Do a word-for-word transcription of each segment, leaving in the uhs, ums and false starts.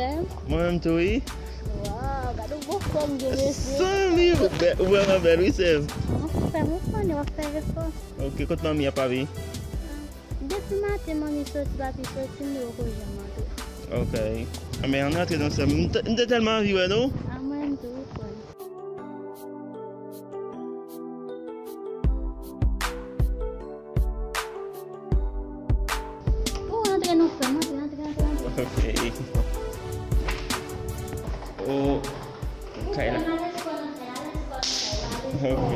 Mwen menm tou, wi. Waw, gade yon bon fòm gen, mesye. Sanmi, ou bè-, ou vrèman bèl, wi, sè m. Anfèm, ou konnen w ap fè efò. Ok, kot manmi a, papi? Depi maten, manmi soti, papi soti, m poko janm antre. Ok. Anben, ann rantre non, sè m. M te, m te tèlman anvi wè nou. A mwen menm tou, wi, frè m. Ou antre non, frè m, antre, antre, antre, antre. Ok. Oh, kay la. Ok.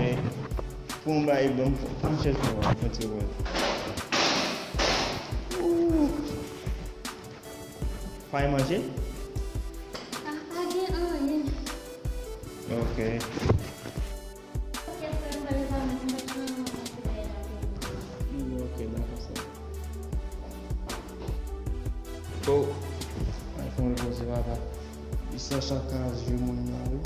Pou m bay, ban m, ban m chèz pou mwen, yon ti wòl. Ooh. Pa gen manje? Ah, pa gen anyen. Ok. Ok, frè m, pa gen pwoblèm, mwen pa nan anyen, mwen pa nan anyen. Hmm, ok, dakò, sè. Oh, ay, fè m repoze, papa. Li sa chak ka jwe moun nan, wi.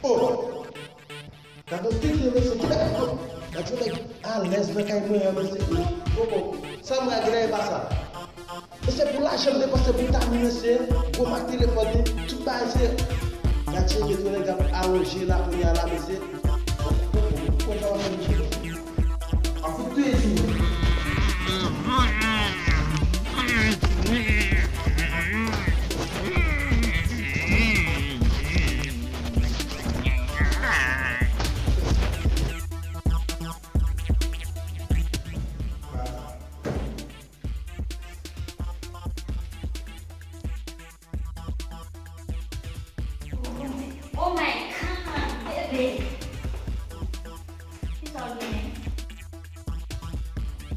Oh! Gade yon tete, mesye. Gade yon nèg alèz nan kay mwen an, mesye. Oh, oh. Sa mwen a gen la, e pa sa. Mesye, pou lajan m depanse pou Tami, mesye. Gwo mak telefòn li, tout bagay, mesye. Gade, mesye, yon nèg ap alonje la, kounye a la, mesye. Oh, oh, oh. Konn sa w ap fè, mesye. Ap fout touye timoun. Oh my God, bebe. Kisa w genyen?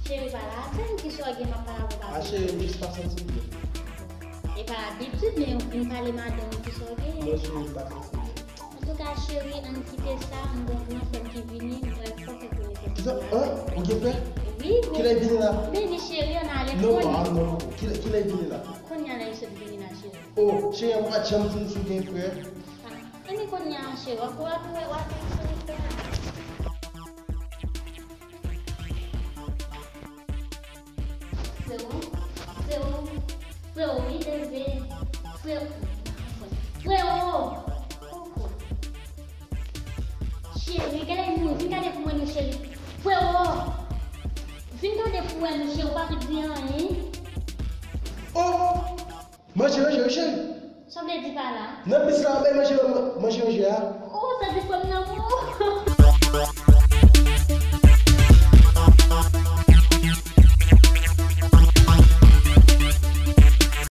Cheri, pa la pèn, kisa w gen, m ap pale avè w, pa. Ah, cheri, m jis pa santi m byen. E pa abitid, men ou vin pale madanm ou kisa w genyen. Non, cheri, m pa santi m byen. Antouka, cheri, ann kite sa, m gon gran frè m ki vini, m pral fè konesans. Kisa? An? Ou gen frè? Wi, men. Kilè l vini la? Vini, cheri, ann ale. Non, kounye a. Ah, non. Kilè, kilè l vini la? Kounye a la, li sot vini la, cheri. Oh, cheri, ou pa t janm di m si w gen frè. Ah, ann kounye a, cheri, w ap, w ap, w ap, w ap vin sou frè a. Frewo, frewo, frewo, wi, leve. Frewo, frewo. Koko. Cheri, gade moun, vin gade pou mwen non, cheri. Frewo. Vin gade pou mwen non, cheri, ou pa vin di anyen. Oh! Manje, manje, manje. Sa vle di pa la? Nan pis la, bay manje, manje, manje a. Oh, sa di frè m nan bon.